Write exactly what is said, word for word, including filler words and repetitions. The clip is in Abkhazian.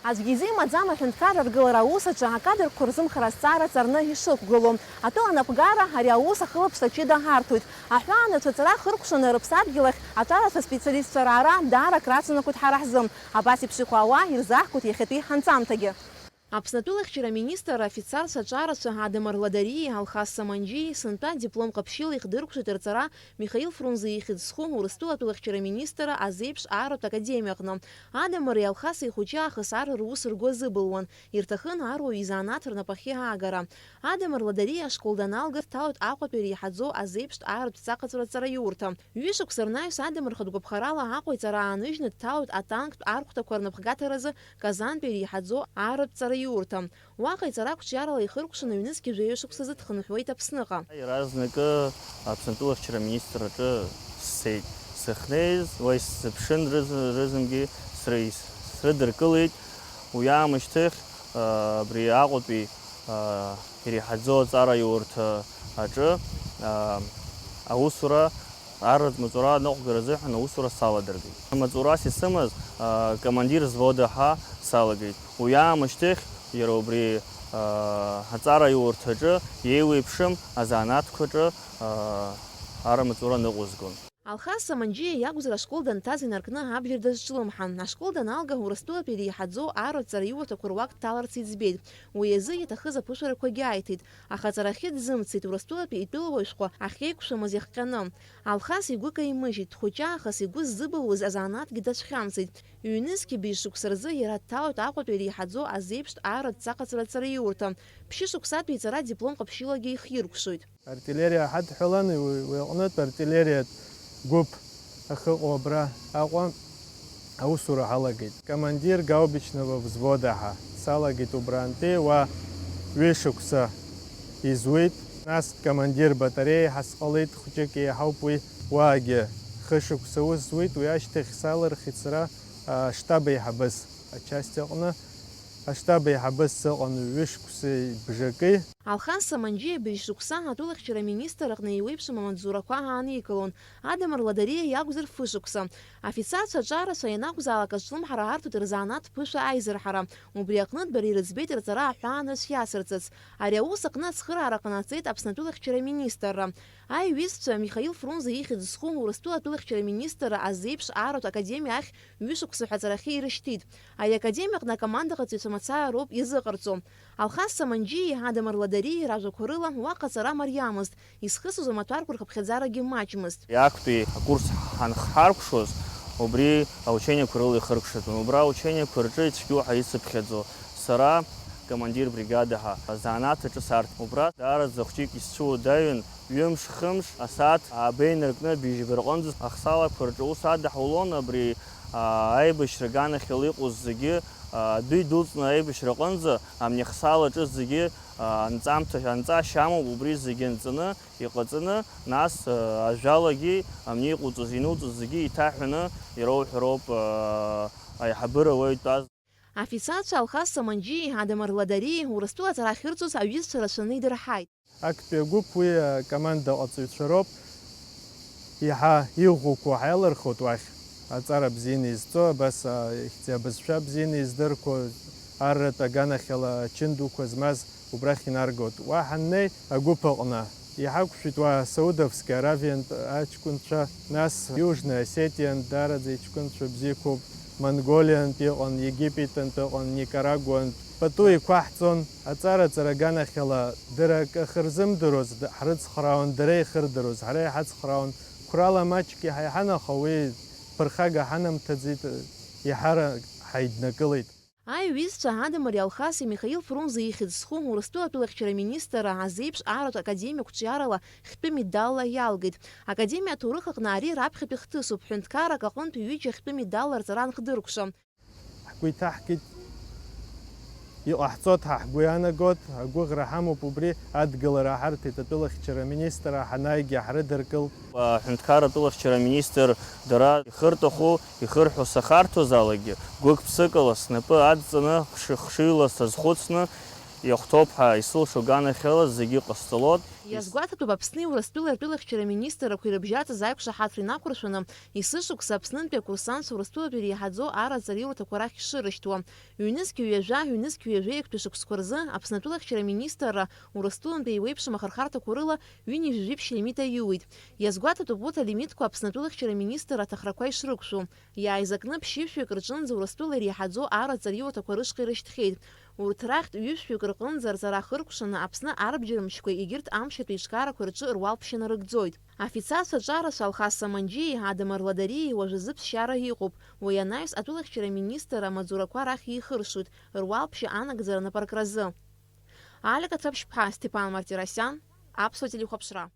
Аӡәгьы изы имаӡам аҳәынҭқарра ргылара аус аҿы акадрқәа рзымхара азҵаара ҵарны ишықәгылоу. Атәыла напгара ари аус ахылаԥшра ҷыда арҭоит. Аҳәаанырцә аҵара ахыркәшаны рыԥсадгьыл ахь аҿарацәа специалистцәа раара даара акраҵанакуеит ҳара ҳзы. Абас еиԥш иҟоу ауаа ирзаҳкуеит иахьатәи ҳанҵамҭагьы. Аԥсны атәылахьчара аминистрра афицарцәа аҿарацәа Адамыр Ладариеи Алхас Саманџьиеи сынтәа диплом ҟаԥшьыла ихдыркәшеит рҵара Михаил Фрунзе ихьӡ зху Урыстәыла атәылахьчара аминистрра азеиԥш ааратә академиа аҟны. Адамыри Алхаси ихәыҷы аахыс ар рус ргәы азыбылуан, ирҭахын аруаҩы изанааҭ рнапахьы аагара. Адамыр Ладариа ашкол даналга, дҭалоит Аҟәатәи иреиҳаӡоу азеиԥштә ааратә ҵаҟаҵара ҵараиурҭа. Ҩышықәса рнаҩс Адамыр хатә гәаԥхарала Аҟәа иҵара ааныжьны дҭалоит атанктә архәҭақәа рнапхгаҭаразы Казантәи иреиҳаӡоу ааратә ҵараиурҭа. Уаҟа иҵара қәҿиарала ихыркәшаны ҩнызқь жәаҩа шықәсазы дхынҳәуеит Аԥсныҟа. Иаразнакы Аԥсны атәылахьчара аминистрраҿы сцеит. Сахьнеиз, уа исзыԥшын рыз-, рызынгьы сры-, срыдыркылеит. Уи аамышьҭахь, а, абри Аҟәатәи, а, иреиҳаӡоу аҵараиурҭа аҿы, а, аусура Арратә маҵура аныҟәгара азыҳәан аусура саладыргеит. Маҵурас исымаз, а, командир взвода ҳәа салагеит. Уи аамышьҭахь иара убри, а, аҵараиурҭаҿы еиуеиԥшым азанааҭқәаҿы, а, арра маҵура ныҟәызгон. Алхас Саманџьиа иакәзар ашкол данҭаз инаркны абџьар дазҿлымҳан. Ашкол даналга, Урыстәылатәи иреиҳаӡоу арратә ҵараиурҭақәа руак дҭаларц иӡбеит. Уи азы иаҭахыз аԥышәарақәагьы аиҭеит, аха аҵарахьы дзымцеит, Урыстәылатәи итәылауаҩшәҟәы ахьеиқәшәамыз иахҟьаны. Алхас игәы каимыжьит, дхәыҷаахыс игәы ззыбылуаз азанааҭгьы дацәхьамҵит. Ҩнызқьи быжь шықәса рзы иара дҭалоит Аҟәатәи иреиҳаӡоу азеиԥштә арратә ҵаҟаҵара ҵараиурҭа. Ԥшьышықәсатәи иҵара диплом ҟаԥшьылагьы ихиркәшоит. Артиллериа ҳадҳәалан, уи, уи аҟнытә артиллериатә гәыԥ ахьыҟоу абра Аҟәа аусура ҳалагеит. Командир гаубичного взвода ҳәа салагеит убрантәи, уа ҩышықәса изуит. Нас командир батареи ҳәа сҟалеит, хәҷык еиҳауп уи, уаагьы хышықәса ус зуит, уи ашьҭахь салырхит сара, а, аштаб еиҳабыс ачасть аҟны. Аштаб еиҳабыс сыҟан ҩышықәсеи бжаки. Алхас Саманџьиа быжь шықәса атәылахьчара аминистр аҟны еиуеиԥшым амаҵзурақәа ааникылон, Адамыр Ладариа иакәзар фышықәса. Афицарцәа аҿарацәа ианакәзаалак азҿлымҳара арҭоит рзанааҭ ԥышәа аизырҳара. Убри аҟнытә дара ирыӡбеит рҵара аҳәаанырцә иацырҵарц. Ари аус аҟны ацхыраара ҟанаҵеит Аԥсны атәылахьчара аминистрра. Аиҩызцәа Михаил Фрунзе ихьӡ зху Урыстәыла атәылахьчара аминистрра азеиԥш ааратә академиа ахь ҩышықәса ҳәа аҵарахьы ирышьҭит. Ари академиа аҟны акомандаҟаҵаҩцәа мацара роуп иазыҟарҵо. Алхас Саманџьиеи Адамыр Ладариеи ражәақәа рыла уаҟа ҵара мариамызт, изхысыз амаҭәарқәа рхыԥхьаӡарагьы маҷмызт. Актәи акурс ҳанхҳаркәшоз, убри аучениақәа рыла ихыркәшатәын. Убра аучениақәа рҿы ицәгьоу ҳәа исыԥхьаӡо, сара командир бригада ҳәа азанааҭ аҿы сарҭ. Убра даараӡа хәҷык исцәуадаҩын. Ҩымш-хымш асааҭ ааба инаркны быжьба рҟынӡа ахсаалақәа рҿы аус адаҳулон, абри, аа, аибашьра аганахьала иҟоу зегьы, аа, адәы идәылҵны аибашьра аҟынӡа, амни ахсаалаҿы зегьы, аа, анҵамҭа, анҵа шьамоуп, убри зегьы нҵаны, иҟаҵаны, нас, аа, ажәалагьы, амни иҟауҵаз, инуҵаз зегьы иҭаҳәаны ироуҳәароуп, аа, аиҳабыра уаҩ дтәаз. Афицарцәа Алхас Саманџьиеи Адамыр Ладариеи Урыстәыла аҵара ахьырҵоз аҩызцәа рацәаны идырҳаит. Актәи агәыԥ уи акомандаҟаҵаҩцәа роуп. Иаҳа иӷәӷәақәоу ҳаиалырхуеит уахь, аҵара бзианы изҵо, абас, а, ихьӡи абызшәа бзианы издырқәо, арратә аганахьала ачын дуқәа змаз убрахь инаргоит. Уа ҳаннеи, агәыԥ аҟны иҳақәшәеит уа Саудовски Аравиантә аҷкәынцәа, нас Иужни Осетиантә даараӡа иҷкәынцәа бзиақәоуп, Монголиантә иҟан, Египетантә ыҟан, Никарагуантә. Пату иқәаҳҵон, аҵара-ҵара аганахьала дара акы ахьырзымдыруаз д-, ҳрыцхраауан, дара ихырдыруаз ҳара иҳацхраауан. Қәрала маҷк иаҳа иҳан, аха уи ԥырхага ҳанамҭаӡеит, еиҳарак ҳаиднакылеит. Аиҩызцәа Адамыр Алхаси Михаил Фрунзе ихьӡ зху Урыстәыла атәылахьчара аминистрра азеиԥш ааратә академиа қәҿиарала хьтәы медалла иалгеит. Академиа аҭоурых аҟны ари раԥхьатәи хҭысуп, ҳәынҭқаррак аҟынтә ҩыџьа хьтәы медалла рҵара анхдыркәша. Ҳгәы иҭаҳкит, иҟаҳҵоит ҳәа ҳгәы иаанагоит, агәыӷра ҳамоуп убри, адгылара ҳарҭеит атәылахьчара аминистрра, ҳанааигьы ҳрыдыркылт. Аҳәынҭқарра атәылахьчара аминистр дара ихырҭаху, ихырҳәо сахарҭәазаалакгьы, гәык-ԥсыкала снапы адҵаны, хшыҩ-, хшыҩла сазхәыцны, Иахәҭоуп ҳәа исылшо аганахьала зегьы ҟасҵалоит. Иазгәаҭатәуп Аԥсни Урыстәылеи ртәылахьчара министррақәа ирыбжьаҵыз аиқәшаҳаҭра инақәыршәаны, есышықәса Аԥснынтәи акурсантцәа Урыстәылатәи иреиҳаӡоу араҵариурҭақәа рахь шырышьҭуа. Ҩнызқь ҩажәа, ҩнызқь ҩажәеи актәи шықәсқәа рзы Аԥсны атәылахьчара министрра Урыстәылантәи еиуеиԥшым ахырхарҭақәа рыла ҩынҩажәи жәиԥшь лимит аиуит. Иазгәаҭатәуп урҭ алимитқәа Аԥсны атәылахьчара министрра аҭахрақәа ишрықәшәо. Иааизакны ԥшьышәҩык рҿынӡа Урыстәыла иреиҳаӡоу араҵариурҭақәа рышҟа ирышьҭхьеит. Урҭ рахьтә ҩышәҩык рҟынӡа рҵара ахыркәшаны Аԥсны арбџьармчқәеи егьырҭ амшьатәи ишкарақәеи рҿы руалԥшьа нарыгӡоит. Афицарцәа ҿарацәа Алхас Саманџьиеи Адамыр Ладариеи уажәазы ԥсшьара иҟоуп, уи анаҩс атәылахьчара министр амаҵурақәа рахь ихыршоит, руалԥшьа анагӡара напаркразы. Алика Цаԥшьԥҳа, Степан Мартиросиан, Аԥсуа телехәаԥшра.